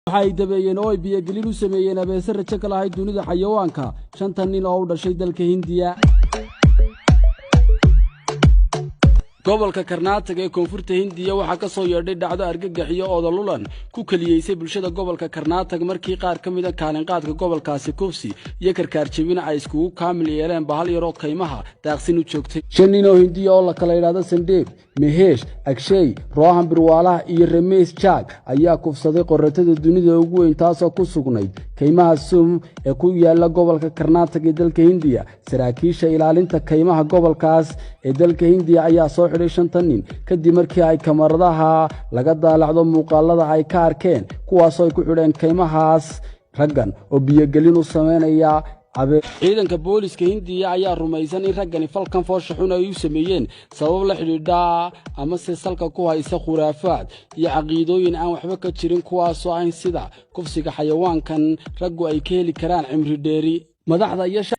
Waxa ay dabeeyeen oo ay biyogelin u sameeyeen abeese rajo ka lahayd dunida xayawaanka, shanta nin oo u dhashay dalka Hindiya. Gobolka Karnaatag ee koonfurta Hindiya waxaa ka soo yeedhay dhacdo argagaxiyo oodalulan ku keliyeysay bulshada gobolka Karnaatag, markii qaar ka mida kaalinqaadka gobolkaasi kufsi iyo karkaar jebina ay iskugu kaamil yeeleen bahal yaroo kaymaha daaqsin u joogtay. Shan nin oo Hindiya oo la kala yidhaahdo Sandheeb, Meheesh, Agshay, Rohan Birwaalaha iyo Rameys Jack ayaa kufsaday qoratada dunida ugu weyn, taasoo ku sugnayd kaymaha Sum ee ku yaala gobolka Karnaatag ee dalka Hindiya. Saraakiisha ilaalinta kaymaha gobolkaas ee dalka Hindiya ayaa soo xidhay shanta nin kadib markii ay kamaradaha laga daalacdo muuqaalada ay ka arkeen, kuwaasoo ay ku xidheen kaymahaas raggan oo biyogelin u samaynaya. Ciidanka booliska Hindiya ayaa rumaysan in raggani falkan foosha xun ay u sameeyeen sabab la xidhiidha amase salka ku haysa khuraafaad iyo caqiidooyin aan waxba ka jirin, kuwaasoo ahayn sida kufsiga xayawaankan raggu ay ka heli karaan cimri dheeri. Madaxda iyo